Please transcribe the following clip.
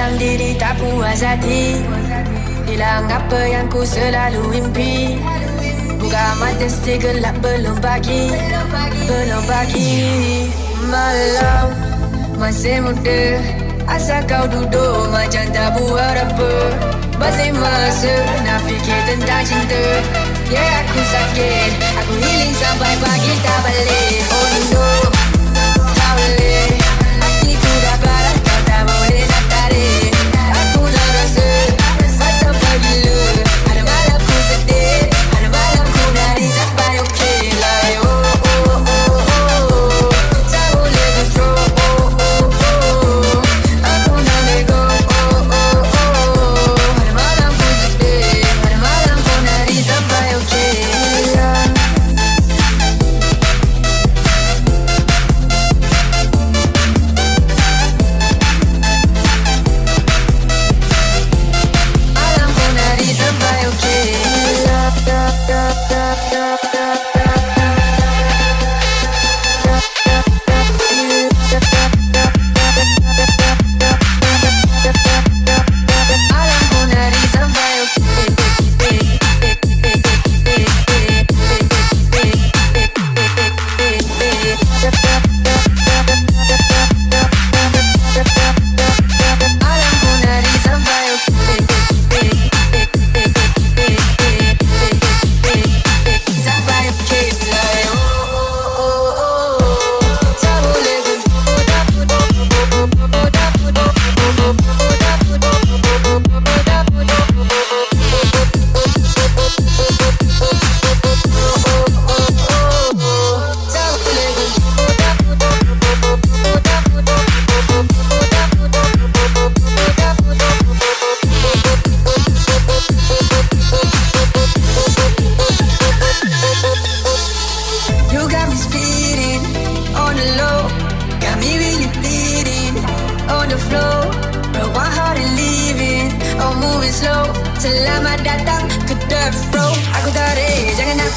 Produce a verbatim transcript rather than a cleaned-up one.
Diri tak puas hati. Hilang apa yang ku selalu impi. Buka mata still gelap, belum pagi. Belum pagi. Malam masih muda. Asal kau duduk macam tak buat apa. Masih masa nak fikir tentang cinta. Yeah, aku sakit. Aku healing sampai pagi tak balik. Oh no, tak boleh. Hatiku dah parah, kau tak boleh nak tarik. Aku nak rasa, sampai bila? Ada malam ku sedih, ada malam ku nari sampai okay. Like, oh, oh, oh, oh. Tak boleh control, oh, oh, oh. Aku nak let go, oh, oh, oh. Ada malam ku sedih, ada malam ku nari sampai okay. Malam ku nari sampai okay. You got me speeding on the low, got me really bleeding on the floor. But one heart and leaving, oh, moving slow. Selamat datang ke death row. Aku tarik, jangan nak